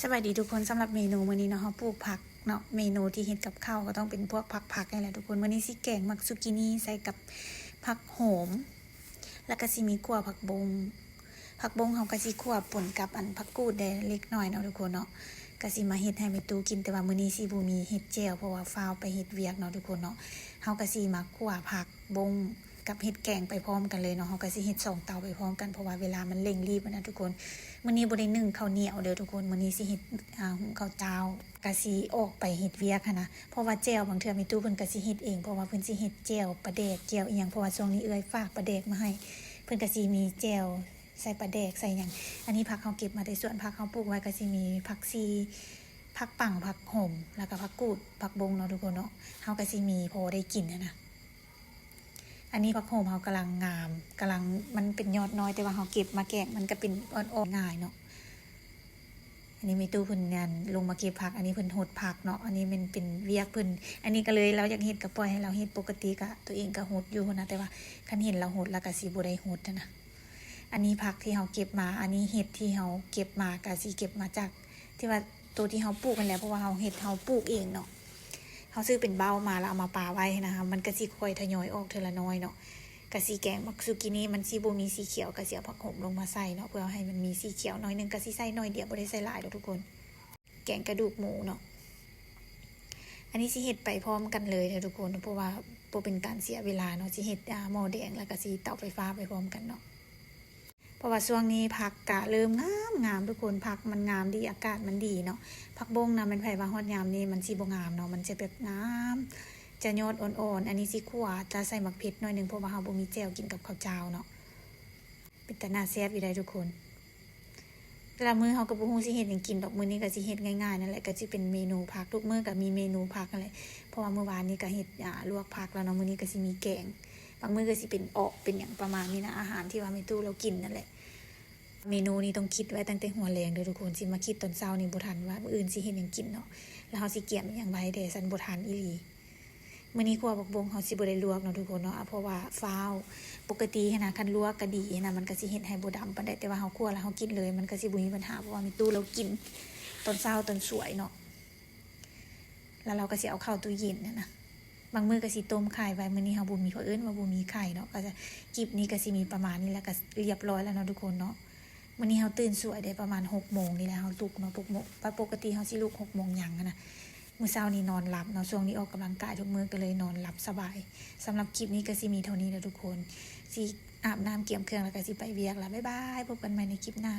ສະບາຍດີທຸກຄົນ, ສຳລັບເມນູມື້ນີ້ເນາະ ເຮົາປູກຜັກເນາະ, ເມນູທີ່ເຮັດກັບເຂົ້າກໍຕ້ອງເປັນພວກຜັກໆນີ້ແຫຼະທຸກຄົນ. ມື້ນີ້ຊິແກງໝາກຊູກິນີໃສ່ກັບຜັກໂຫມ ແລ້ວກໍຊິມີຂົ້ວຜັກບົ້ງ. ຜັກບົ້ງເຮົາກໍຊິຂົ້ວປົນກັບອັນຜັກກູດແດ່ເລັກນ້ອຍເນາະທຸກຄົນເນາະ, ກໍຊິມາເຮັດໃຫ້ແມ່ຕູ້ກິນ. ແຕ່ວ່າມື້ນີ້ຊິບໍ່ມີເຮັດແຈ່ວ ເພາະວ່າຟ້າວໄປເຮັດວຽກເນາະທຸກຄົນເນາະ. ເຮົາກໍຊິມາຂົ້ວຜັກບົ້ງ ກັບເຮັດແກງໄປພ້ອມກັນເລີຍເນາະ. ເຮົາກໍຊິເຮັດສອງເຕົາໄປພ້ອມກັນ ເພາະວ່າເວລາມັນເລັ່ງລີບນະທຸກຄົນ. ມື້ນີ້ບໍ່ໄດ້ໜຶ້ງເຂົ້າໜຽວເດີທຸກຄົນ, ມື້ນີ້ຊິເຮັດ ອາ ຫຸງເຂົ້າເຈົ້າ. ກະຊິອອກໄປເຮັດວຽກຫັ້ນນະ ເພາະວ່າແຈ່ວບາງເທື່ອແມ່ຕູ້ເພິ່ນກະຊິເຮັດເອງ ເພາະວ່າເພິ່ນຊິເຮັດແຈ່ວປາແດກ ແຈ່ວອີ່ຫຍັງ ເພາະວ່າຊ່ວງນີ້ເອື້ອຍຝາກປາແດກມາໃຫ້ ເພິ່ນກະຊິມີແຈ່ວໃສ່ປາແດກໃສ່ຫຍັງ. ອັນນີ້ຜັກເຮົາເກັບມາແຕ່ສວນ, ຜັກເຮົາປູກໄວ້ກະຊິມີຜັກຊີ ຜັກປັງ ຜັກໂຫມ ແລ້ວກະຜັກກູດ ຜັກບົ້ງເນາະທຸກຄົນເນາະ. ເຮົາກະຊິມີພໍໄດ້ກິນຫັ້ນນະ. ອັນນີ້ຜັກໂຫມເຮົາກຳລັງງາມ ກຳລັງ ມັນເປັນຍອດນ້ອຍ ແຕ່ວ່າເຮົາເກັບມາແກງ ມັນກະເປັນອ່ອນໆ ງ່າຍເນາະ. ອັນນີ້ແມ່ຕູ້ເພິ່ນນັ້ນລົງມາເກັບຜັກ, ອັນນີ້ເພິ່ນຫົດຜັກເນາະ, ອັນນີ້ແມ່ນເປັນວຽກເພິ່ນ. ອັນນີ້ກະເລີຍລາວຢາກເຮັດກະປ່ອຍໃຫ້ລາວເຮັດ, ປົກກະຕິກະໂຕເອງກະຫົດຢູ່ຫັ້ນນະ ແຕ່ວ່າຄັນເຫັນລາວຫົດລະກະຊິບໍ່ໄດ້ຫົດຫັ້ນນະ. ອັນນີ້ຜັກທີ່ເຮົາເກັບມາ, ອັນນີ້ເຫັດທີ່ເຮົາເກັບມາ ກະຊິເກັບມາຈາກທີ່ວ່າໂຕທີ່ເຮົາປູກຫັ້ນແຫຼະ ເພາະວ່າເຮົາເຮັດ ເຮົາປູກເອງເນາະ. ເຮົາຊື້ເປັນເບົ້າມາແລ້ວເອົາມາປະໄວ້ຫັ້ນນະ, ມັນກະຊິຄ່ອຍທະຍອຍອອກເທື່ອລະໜ້ອຍເນາະ. ກະຊິແກງໝາກຊູກິນີ ມັນຊິບໍ່ມີສີຂຽວ ກະຊິເອົາຜັກໂຫມລົງມາໃສ່ເນາະ ເພື່ອໃຫ້ມັນມີສີຂຽວໜ້ອຍໜຶ່ງ, ກະຊິໃສ່ໜ້ອຍດຽວ ບໍ່ໄດ້ໃສ່ຫຼາຍດອກທຸກຄົນ. ແກງກະດູກໝູເນາະ. ອັນນີ້ຊິເຮັດໄປພ້ອມກັນເລີຍເດີທຸກຄົນ ເພາະວ່າບໍ່ເປັນການເສຍເວລາເນາະ, ຊິເຮັດ ອາ ໝໍ້ແດງ ແລ້ວກະຊິເຕົາໄຟຟ້າໄປພ້ອມກັນເນາະ. ເພາະວ່າຊ່ວງນີ້ຜັກກະເລີ່ມງາມໆ ທຸກຄົນ, ຜັກມັນງາມດີ ອາກາດມັນດີເນາະ. ຜັກບົ້ງນະ ແມ່ນໃຜວ່າຮອດຍາມນີ້ມັນຊິບໍ່ງາມເນາະ, ມັນຈະແບບງາມ ຈະຍອດອ່ອນໆ. ອັນນີ້ຊິຂົ້ວ ຈະໃສ່ໝາກເຜັດໜ້ອຍໜຶ່ງ ເພາະວ່າເຮົາບໍ່ມີແຈ່ວກິນກັບເຂົ້າເຈົ້າເນາະ. ເປັນຕາໜ້າແຊບຢູ່ໃດ໋ທຸກຄົນ. ແຕ່ລະມື້ເຮົາກໍບໍ່ຮູ້ຊິເຮັດຫຍັງກິນດອກ, ມື້ນີ້ກໍຊິເຮັດງ່າຍໆນັ້ນແຫຼະ, ກໍຊິເປັນເມນູຜັກ, ທຸກມື້ກໍມີເມນູຜັກນັ້ນແຫຼະ. ເພາະວ່າມື້ວານນີ້ກໍເຮັດ ອາ ລວກຜັກແລ້ວເນາະ, ມື້ນີ້ກໍຊິມີແກງ, ບາງມື້ກໍຊິເປັນເອາະ ເປັນຫຍັງປະມານນີ້ນະ, ອາຫານທີ່ວ່າແມ່ຕູ້ລາວກິນນັ້ນແຫຼະ. ເມນູນີ້ຕ້ອງຄິດໄວ້ຕັ້ງແຕ່ຫົວແລງເດີທຸກຄົນ, ຊິມາຄິດຕອນເຊົ້ານີ້ບໍ່ທັນວ່າມື້ອື່ນຊິເຮັດຫຍັງກິນເນາະ, ແລ້ວເຮົາຊິກຽມຫຍັງໄວ້ແດ່, ຊັ້ນບໍ່ທັນອີ່ຫຼີ. ມື້ນີ້ຂົ້ວຜັກບົ້ງເຮົາຊິບໍ່ໄດ້ລວກເນາະທຸກຄົນເນາະ, ເພາະວ່າຟ້າວ. ປົກກະຕິຫັ້ນນະ ຄັນລວກກະດີຫັ້ນນະ ມັນກະຊິເຮັດໃຫ້ບໍ່ດຳປານໃດ, ແຕ່ວ່າເຮົາຂົ້ວແລ້ວເຮົາກິນເລີຍ ມັນກະຊິບໍ່ມີບັນຫາ, ເພາະວ່າແມ່ຕູ້ລາວກິນຕອນເຊົ້າຕອນສວຍເນາະ, ແລ້ວລາວກະຊິເອົາເຂົ້າຕູ້ເຢັນຫັ້ນນະ. ບາງມື້ກະຊິຕົ້ມໄຂ່ໄວ້, ມື້ນີ້ເຮົາບໍ່ມີ ເຂົາເອີ້ນວ່າບໍ່ມີໄຂ່ເນາະ. ກະຈະ ຄລິບນີ້ກະຊິມີປະມານນີ້ແຫຼະ, ກະລຽບຮ້ອຍແລ້ວເນາະທຸກຄົນເນາະ. ມື້ນີ້ເຮົາຕື່ນສວຍເດ້ ປະມານຫົກໂມງນີ້ແຫຼະ ເຮົາລຸກເນາະ, ປົກໂມ ປະ ປົກກະຕິເຮົາຊິລຸກຫົກໂມງຫຍັງຫັ້ນນະ. ມື້ເຊົ້ານີ້ນອນຫຼັບເນາະ, ຊ່ວງນີ້ອອກກຳລັງກາຍທຸກມື້ ກໍເລີຍນອນຫຼັບສະບາຍ. ສຳລັບຄລິບນີ້ກໍຊິມີເທົ່ານີ້ແຫຼະທຸກຄົນ, ຊິອາບນ້ຳກຽມເຄື່ອງ ແລ້ວກໍຊິໄປວຽກລະ. ບາຍບາຍ, ພົບກັນໃໝ່ໃນຄລິບໜ້າ.